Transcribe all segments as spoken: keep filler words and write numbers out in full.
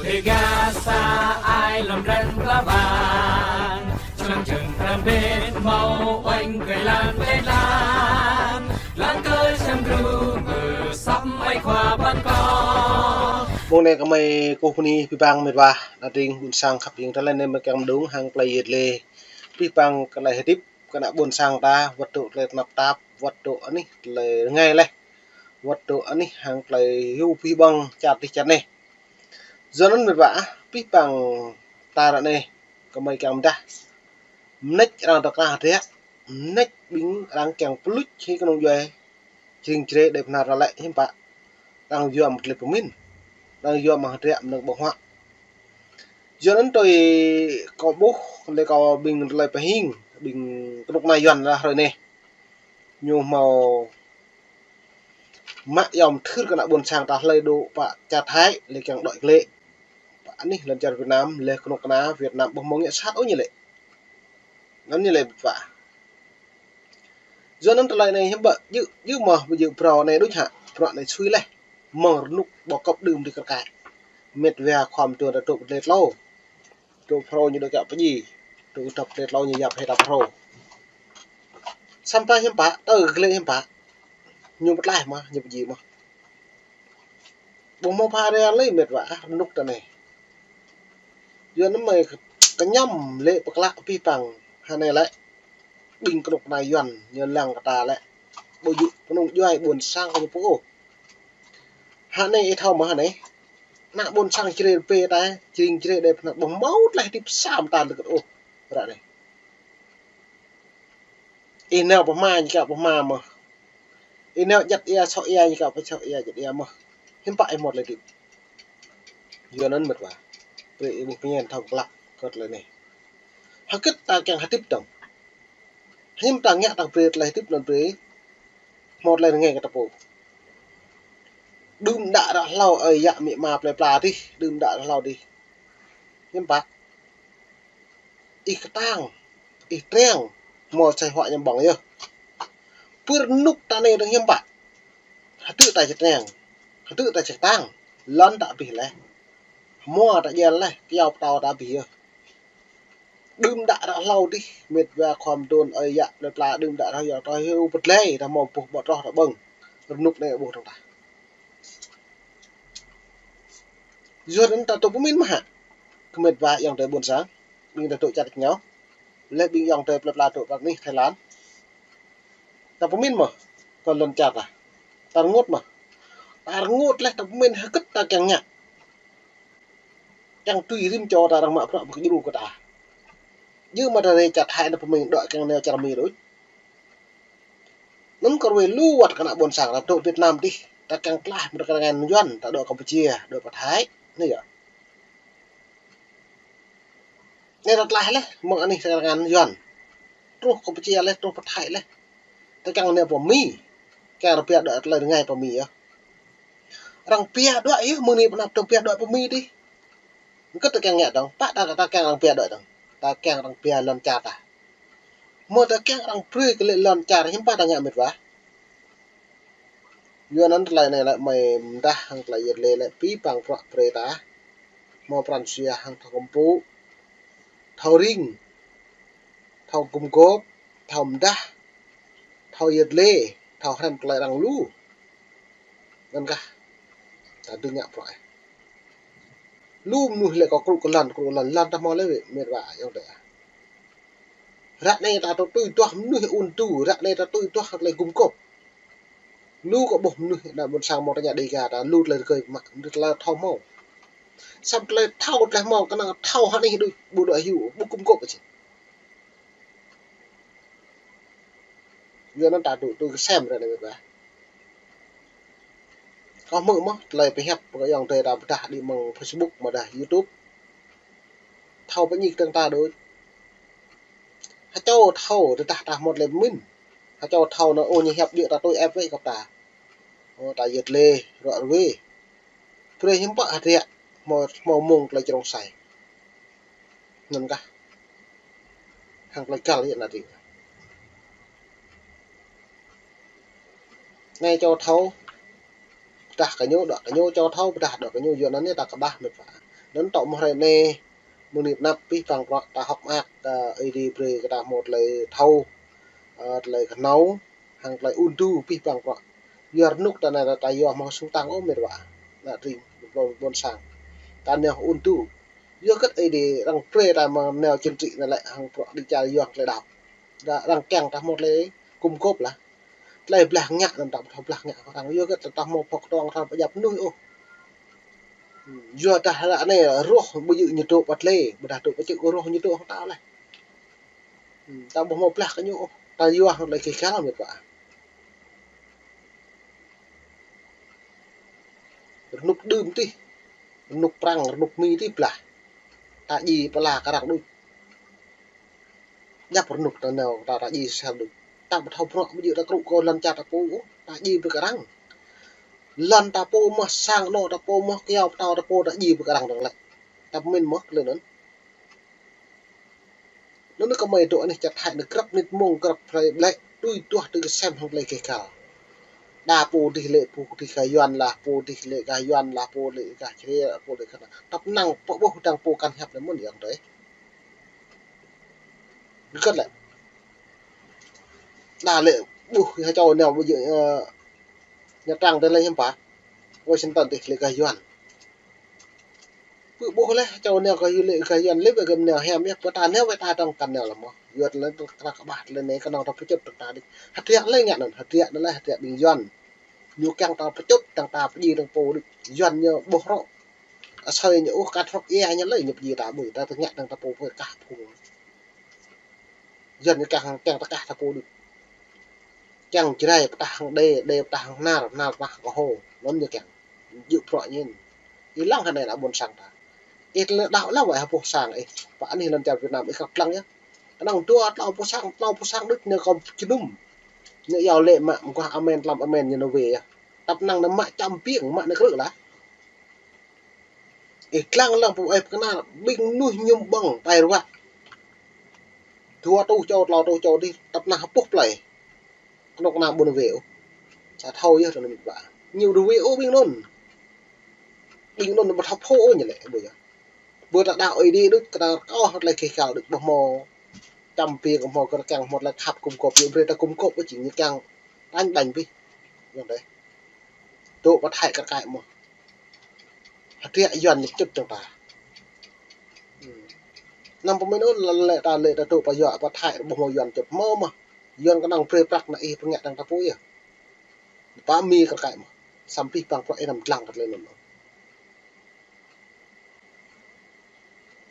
Gasa ai lăm răng pla bang, člăng čơ̆ng pran bĕ mâo uêñ kơ lan bĕ lan, lăng kơ čăm gru ngơ săm ai khua păn kâo. Mông anei kơ mei kơ pni pih pang mĭt wa, ană tring ƀuôn sang khăp ing ta lĕ anei mei kiăng mđung hăng klei yăl dliê. Pih pang klei hdĭp kơ ană ƀuôn sang ta, wăt tŭ klei tnap tap, wăt tŭ anih klei rngai leh, wăt tŭ anih hăng klei hiu pih ƀơ̆ng čar dih čar anei. Yua anăn mĭt wa ah, pih pang ta ară anei, kơ mei kiăng mdah. Mnêč arăng dôk kah hriă, mnêč ƀing arăng kiăng pluč hĭ knŏng djuê, jring jrê đei pnar lĕ hiăm pă. Arăng yua mơ̆ng tlei pơmĭn, arăng yua mơ̆ng hriă mnơ̆ng ƀơ̆ng huă. Yua anăn tui kâo ƀuh, leh kâo ƀing tlei pơhing, ƀing knŭk kna Yuăn ară hruê anei. Ñu mâo mă yom thưr kơ ană ƀuôn sang ta hlei dôk pă čar Thái, leh kiăng dôk klĕ. Pă anih lăn čar Việt Nam, leh knŭk kna Việt Nam ƀuh mâo ngă sat ôh ñu lĕ. Anăn ñu lĕ pă. Yua anăn tlei anei hiăm pă, jư̆, jư̆ mơh, jư̆ brâo anei đuč hă, brâo anei sui leh. Mơ̆ng rnuk ƀâo kăp đưm dih kơ kă. Mĭt wa khua mduôn ta tŭ tlei tlâo. Tŭ phrâo ñu dôk kiă pơji. Tŭ dăp tlei tlâo ñu yap hĕ ta phrâo. Săm ta hiăm pă, tơ klĕ hiăm pă. Ñu pơtlaih mơh, ñu pơji mơh. Ƀuh mâo pha ria lei mĭt wa ah, rnuk ta anei. Yua anăn mei kñăm lĕ pơklă pih pang, hă anei lĕ. Ƀing knŭk kna Yuăn, ñu lăng kơ ta lĕ. Ƀu djŏ knŏng djuê ƀuôn sang kơ ñu pô ôh. Hă anei ih thâo mơh hă anei. Ană ƀuôn sang črê pê ta, jring jrê đei pnar ƀuh mâo tlei hdĭp săm ta lĕ kơ ôh. Ară anei. Ih nao pơ hma ñu kiă pơ hma mơh. Ih nao jăt ia soh ia ñu kiă pơ soh ia jăt ia mơh. Hiăm pă ih mâo tlei hdĭp. Yua anăn mĭt wa. Brei ih ƀuh pơñen thâo klă kơ tlei anei. Hơgĕt ta kiăng hdĭp dơ̆ng. Hiăm ta ngă ta brei tlei hdĭp anăn brei. Mâo tlei rngai kơ ta pô. Đưm đă ară hlâo ơi yă amĭ ama plei pla dih, đưm đă ară hlâo dih. Hiăm pă. Ih ktang, ih triăng, mâo asei huă ñăm ƀơ̆ng yơh. Pơ rnuk ta anei dơ̆ng hiăm pă. Hdơ̆ ta či triăng, hdơ̆ ta či ktang, lăn ta abih leh. Hmua ta djel leh, kyâo ptâo ta abih yơh. Đưm đă ară hlâo dih, mĭt wa khua mduôn ơi yă plei pla đưm đă ară hlâo ta hiu pơdlei, ta mâo boh ƀă troh ta ƀơ̆ng. Rnuk anei ƀuh dơ̆ng tah. Yua anăn ta tŭ pơmĭn mơh hă. Kơ mĭt wa ayŏng adei ƀuôn sang, ƀing ta tŭ čar êngao. Leh ƀing ayŏng adei plei pla tŭ pă anih Thái Lan. Ta pơmĭn mơh, kơ lăn čar ta. Ta rngot mơh. Ta rngot leh ta pơmĭn hơgĕt ta kiăng ngă. Kiăng tui rĭm čô ta arăng mă bruă pơkdjru kơ ta. Jư̆ mă ta rei čar Thái ta pơmĭn dôk kiăng nao čar Mi đuč. Anăn kơ ruê lu wăt kơ ană ƀuôn sang ta tŭ Việt Nam dih. Ta kiăng tlaih mơ̆ng ta kơ rngan Yuăn, ta dôk Campuchia, dôk pơ Thái. Anei yơh. Anei ta tlaih leh, mơ̆ng anih ta kơ rngan Yuăn. Truh Campuchia leh, truh pơ Thái leh. Ta kiăng nao pơ Mi. Kiăng arăng pia dôk tlei rngai pơ Mi yơh. Arăng pia dôk yơh, mơ̆ng anei pơ anăp arăng pia dôk pơ Mi dih. Kơ ta kiăng ngă dơ̆ng, pă ta, ta kiăng arăng pia dôk dơ̆ng. Ta kiăng arăng pia lăn čar ta. Mơ̆ ta kiăng arăng brei kơ lĕ lăn čar hiăm pă ta ngă mĭt wa. Yua anăn tlei anei lĕ mei mdah hăng tlei yăl dliê lĕ pih pang bruă brei ta. Mâo pran jua hăng thâo kơmpŭ. Thâo ring. Thâo gum gôp. Thâo mdah. Thâo yăl dliê. Thâo hrăm klei arăng lu. Anăn kah. Ta dưi ngă bruă. Lu mnuih lĕ kơ krŭ kơ lăn, krŭ kơ lăn, lăn ta mâo leh wĕ, mĭt wa ayŏng adei. Ară anei ta tui duah mnuih ung tŭ, ară anei ta tui duah klei gum gôp. Lu kơ ƀuh mnuih ană ƀuôn sang mâo tơña Dega ta, lu tlei rơgơi mă, mnuih tlei thâo mâo. Săm tlei thâo, tlei mâo, kơnang thâo hă anei đuč, ƀu dôk hiu, ƀu gum gôp ôh. Yua anăn ta tui, tui ksem ară anei mĭt wa. Kâo hmư̆ mơh, tlei pơhiăp kơ ayŏng adei ta pơdah đĭ mơ̆ng Facebook mơ̆ng dah YouTube. Thâo pơñik tơ̆ng ta đuč. Hơčô thâo, tơdah ta mâo tlei pơmĭn. Hơčô thâo anăn ôh ñu hiăp djŏ ta tui ĕp wĕ kơ ta. Ơ, ta yăl dliê, ruă ruê. Brei hiăm pă hdră, mâo, mâo mông tlei črông sai. Anăn kah. Hăng tlei găl yơh anăn dih. Anei čô thâo, pơdah kơ ñu, dôk kơ ñu, čô thâo, pơdah dôk kơ ñu, yua anăn anei ta kƀah mĭt wa. Anăn tŏ mơ̆ng hrei anei, mơ̆ng anei pnăp pih păng prŏ ta hŏk mơak, ơ, Aê Diê brei kơ ta mâo tơlơi thâo, ơ, tơlơi knhâo, hăng tơlơi ung tŭ pih păng prŏ. Yua rnuk ta anei ta yua mâo sung tăng ôh mĭt wa. Nă tring ƀuôn, ƀuôn sang. Ta nao ung tŭ. Yua kơ Aê Diê arăng brei ta mơ̆ng nao chính trị anei lĕ hăng prŏ đi čar yua tơlơi đăo. Đa arăng kiăng ta mâo tơlơi gum gôp lah. Tơlơi blah ngă anăn ta ƀu thâo blah ngă kơ arăng. Yua kơ ta mâo phŏk tong thâo pơjăp mnuih ôh. Yua dah ară anei roh ƀu djơ̆ ñu dôk ƀăt lĕ, ƀiădah dôk ƀăt čư̆ roh ñu dôk hŏng ta leh. Ta ƀu mâo blah kơ ñu ôh. Ta yua hŏng tơlơi keh găl mĭt wa. Rnuk đưm tih, rnuk Prăng, rnuk Mi tih blah. Ta djiê pla kơ arăng đuč. Djăp rnuk ta nao, ta, ta djiê sel đuč. Ta ƀu thâo bruă ƀu djơ̆ ta krŭ kơ lăn čar ta pô ôh, ta djiê brei kơ arăng. Lăn ta pô mơh, sang anôk ta pô mơh, kyâo ptâo ta pô, ta djiê brei kơ arăng dơ̆ng lĕ. Ta pơmĭn mơh klei anăn. Anăn kơ mei dôk anih čar Thái anei grăp mnĭt mmông grăp hrei ƀlĕ tui duah tui ksem hŏng tơlơi keh găl. Đa pô dih lĕ pô dih gah Yuăn lah, pô dih lĕ gah Yuăn lah, pô lĕ gah Čriê, pô lĕ gah anăn. Tăp năng pô ƀuh dăng pô kăn hiăp lĕ mơ̆n yang dih. Rơkăt lĕ. Đa lĕ ƀuh ha čô nao ƀu djơ̆, ơ, Nha Trang dih lĕ hiăm pă. Washington dih lĕ gah Yuăn. Pơ ƀuh leh, čô nao kơ yu lĕ kơ Yuăn lĕ wĕ gơ̆ nao hiam yơh, pơ ta nao wĕ ta dơ̆ng kăn nao lăm mơh. Yua tơlơi kơ kbah tơlơi anei knŏng ta pơčŭt dơ̆ng ta dih. Hơdră lĕ ngă anăn, hơdră anăn lĕ hơdră ƀing Yuăn. Ñu kiăng ta pơčŭt dơ̆ng ta pơdjai dơ̆ng pô đuč. Yuăn ñu ƀuh rŏ. Asei ñu ôh kăt rŏ ia ñu lĕ ñu pơdjai ta ƀuh, ta tơña dơ̆ng ta pô pơ kah phung. Yuăn ñu kiăng, kiăng ta kah ta pô đuč. Kiăng Jrai pơtah hŏng Đê, Đê pơtah hŏng Hnar, Hnar pơtah hŏng Kơhô. Anăn ñu kiăng. Jŭ prŏ ñu. Ih lăng hơnai lă ƀuôn sang ta. Ih tơlơi đăo lăng wĕ ha boh sang ih. Pă anih lăn čar Việt Nam ih kăp lăng yơh. Knŏng dua tlâo boh sang, tlâo boh sang đuč ñu kơ jơnum. Ñu yua lĕ mă mguah amen, tlam amen ñu nao wê yơh. Tăp năng nao mă čăm piêng, mă nao krư̆ lah. Ih dlăng lăng pô ih pơknar, ƀing mnuih ñum ƀơ̆ng, pai ruă. Dua tuh čô, tlâo tuh čô dih, tăp năng hơpuh plei. Knŏng kơ nao ƀuôn wê ôh. Sa thâo yơh tơlơi mĭt wa. Ñu dôk wê ôh ƀing anăn. Ƀing anăn ƀu thâo phô ôh ñu lĕ, ƀuh yơh. Ƀuh ta đăo Aê Diê đuč, kơ ta kâo hŏt lĕ keh găl đuč, ƀuh mâo čăm piêng, mâo kơ kiăng, mâo tơlơi khăp gum gôp, ñu brei ta gum gôp, ƀuh jing ñu kiăng. Tañ ƀañ pih. Yang dih. Dôk pơ Thái kơ kai mơh. Hơdră Yuăn ñu pơčŭt dơ̆ng ta. Năm pơmĭn ôh lĕ ta lĕ ta dôk pơ yua pơ Thái ƀuh mâo Yuăn čŭt mâo mơh. Yuăn knŏng brei prăk nao ih pơngă dơ̆ng ta pô yơh. Pă Mi kơ kai mơh. Săm pih păng prăk ih năm dlăng kơ tơlơi anăn.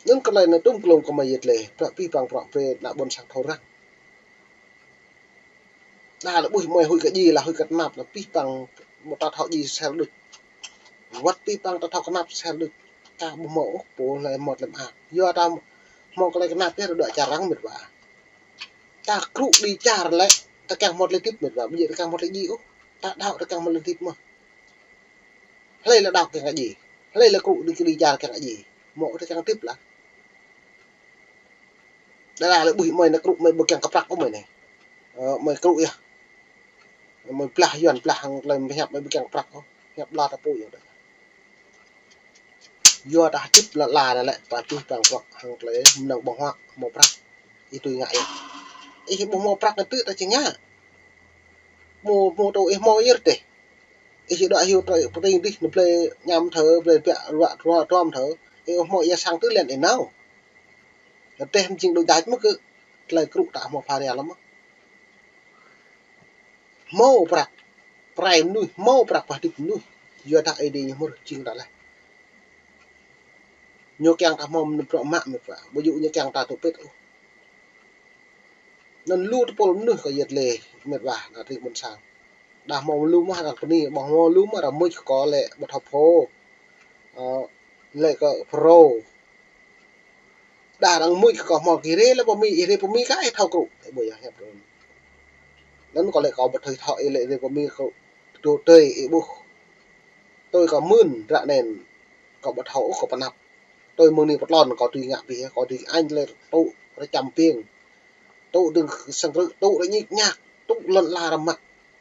Anăn kơ tơlơi anei tŭm klông kơ mei yơh lĕ, prăk pih păng prăk brei nao ƀuôn sang thâo răng. Đa lĕ ƀuh mei huĭ kơ djiê lah huĭ kơ tnap lah pih păng mâo ta thâo djiê sel đuč. Wăt pih păng ta thâo knap sel đuč. Ta ƀu mâo ôh pô lĕ mâo tơlơi mơak. Yua ta mâo tơlơi knap yơh dôk čar arăng mĭt wa. Ta krŭ đi čar lĕ ta kiăng mâo tơlơi tĭp mĭt wa. Ƀu djơ̆ ta kiăng mâo tơlơi djiê ôh. Ta đăo ta kiăng mâo tơlơi tĭp mơh. Hlei lĕ đăo kiăng kơ djiê. Hlei lĕ krŭ đi, đi čar kiăng kơ djiê. Mâo ta kiăng tĭp lah. Đa đa lĕ ƀuh mei nao krŭ mei ƀu kiăng kơ prăk ôh mei anei. Ơ, mei krŭ yơh. Mei blah Yuăn blah hŏng tơlơi mei hiăp mei ƀu kiăng kơ prăk ôh. Hiăp blah ta pô yơh. Yua ta hdĭp lăn ala anei lĕ, ta pih păng prăk hŏng tơlơi mnơ̆ng ƀơ̆ng huă mâo prăk. Ih tui ngă yơh. Ih ƀuh mâo prăk anăn tơ ta či ngă. Mâo, mâo tơ ih mâo yơh dih. Ih dôk hiu tơ pơting dih, nao blei ñăm thơ, blei biă ruă, ruă, ruăm thơ. Ih ƀuh mâo ia sang tơ lăn ih nao. Tơdah mjing đuč đač mơh kơ tơlơi krŭ ta mâo phara lăm mơh. Mâo prăk, prai mnuih, mâo prăk pah hdĭp mnuih. Yua dah Aê Diê ñu mơh jing ta leh. Ñu kiăng ta mâo mnơ̆ng prăk mă mĭt wa. Ƀu djơ̆ ñu kiăng ta tŭ pĭt ôh. Anăn lu tơpul mnuih kơ yăt lĕ mĭt wa, nă tring ƀuôn sang. Đa mâo lu mơh arăng pni, ƀuh mâo lu mơh arăng mưč kơ lĕ ƀu thâo phô. Ơ, lĕ kơ pro. Đa arăng mưč kơ mâo kơ rê lĕ pơ Mi, ih rê pơ Mi kơ ih thâo krŭ. Ƀuh yơh hiăp anăn. Anăn kơ lĕ kâo ƀu thâo ih lĕ rê pơ Mi kơ dôk tơi ih ƀuh. Tui kơ mưn ră anei kâo ƀu thâo ôh kâo pnăp. Tui mơ̆ng anei pơ tlôn kâo tui ngă pih, kâo tui Anh lĕ tŭ rơčăm piêng. Tŭ dơ̆ng sang krư̆, tŭ rơñik ñak, tŭ lăn ala răm mă.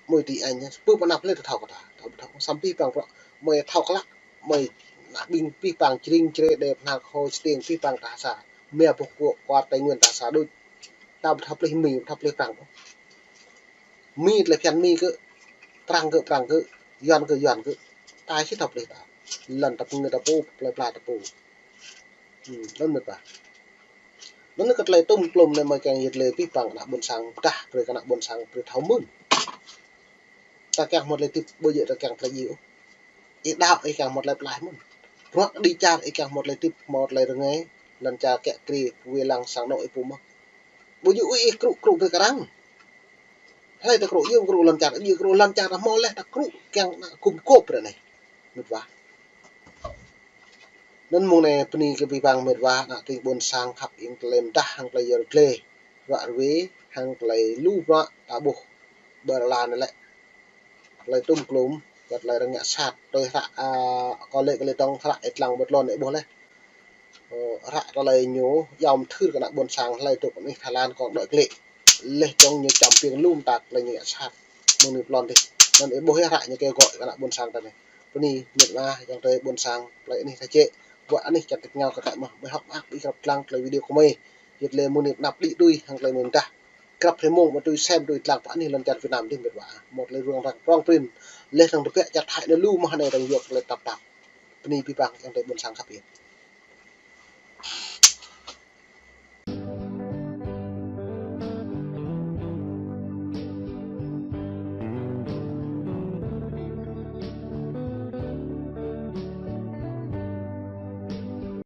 Mơi tui Anh, pơ pnăp lĕ ta thâo kơ ta, thâo ƀu thâo, săm pih păng prăk, mơi thâo klă, mơi Ană ƀing pih pang jring jre đe pnhal khô čtiêng pih pang tah sa. Mia boh kuôk kuar Tây Nguyên tah sa đuč. Ta ƀu thâo plih Mi, ƀu thâo plih Prăng. Mi tlei phiăn Mi kơ, Prăng kơ, Prăng kơ, Yuăn kơ, Yuăn kơ. Ta si thâo plih ta. Lăn ta pơngư ta pô, plei pla ta pô. Hmm, anăn mĭt wa. Anăn kơ tlei tŭm klŭm anei mơ̆ kiăng yăl dliê pih pang ană ƀuôn sang, pdah brei kơ ană ƀuôn sang brei thâo mưn. Ta kiăng hmâo tlei hdĭp ƀu djŏ ta kiăng tlei djiê ôh. Ih đăo ih kiăng hmâo tlei plah mơ̆n. Bruă kđi čar ih kiăng hmâo tlei hdĭp, hmâo tlei rơngai, lăn čar kiă kriê, wê lăng sang anôk ih pô mơh. Ƀu djŏ ôh ih krŭ krŭ brei kơ arăng. Hlei ta krŭ, djŏ krŭ lăn čar, djŏ krŭ lăn čar ta hmâo leh ta krŭ kiăng ană gŭm gôp brei anei. Mĭt wa. Anăn mơ̆ng anei bơni kơ pih pang mĭt wa, ană tring ƀuôn sang khăp ing tlei mdah hŏng tlei yăl dliê. Ruă rwê hŏng tlei lu bruă ta ƀuh ƀơi lăn anei lĕ. Tlei tŭm klŭm, kơ tlei arăng ngă sat, tui hră, a, kâo lĕ kơ lĕ tŏng hră ih dlăng ƀơi tlôn ih ƀuh leh. Ơ, hră tlei ñu, yua mthưr kơ ană ƀuôn sang hlei dôk anih Thái Lan kông đuĕ klĕ. Leh dơ̆ng ñu čăm piêng lu mta tlei ñu ngă sat. Mơ̆ng anei ƀlŏn dih. Anăn ih ƀuh yơh hră ñu kơ gŏ kơ ană ƀuôn sang ta anei. Bơni mĭt wa, ayŏng adei ƀuôn sang, tlei anih ta jĕ. Ƀuh anih čăt tĭt ngao kơ ta mơh, ƀai hŏk mơak ƀĭ krăp dlăng tlei video kơ mei. Yăl dliê mơ̆ng anei pnăp đĭ tui, hŏng tlei mơ̆ng mdah. Krăp hrei mông mă tui sem tui dlăng pă anih lăn čar Việt Nam dih mĭt wa. Mâo tlei ruang răng prŏng prĭn. Leh dơ̆ng tơbiă čar Thái anei lu mơh anei dơ̆ng yua tlei tăp tăp. Bơni pih pang ayŏng adei ƀuôn sang khăp ing.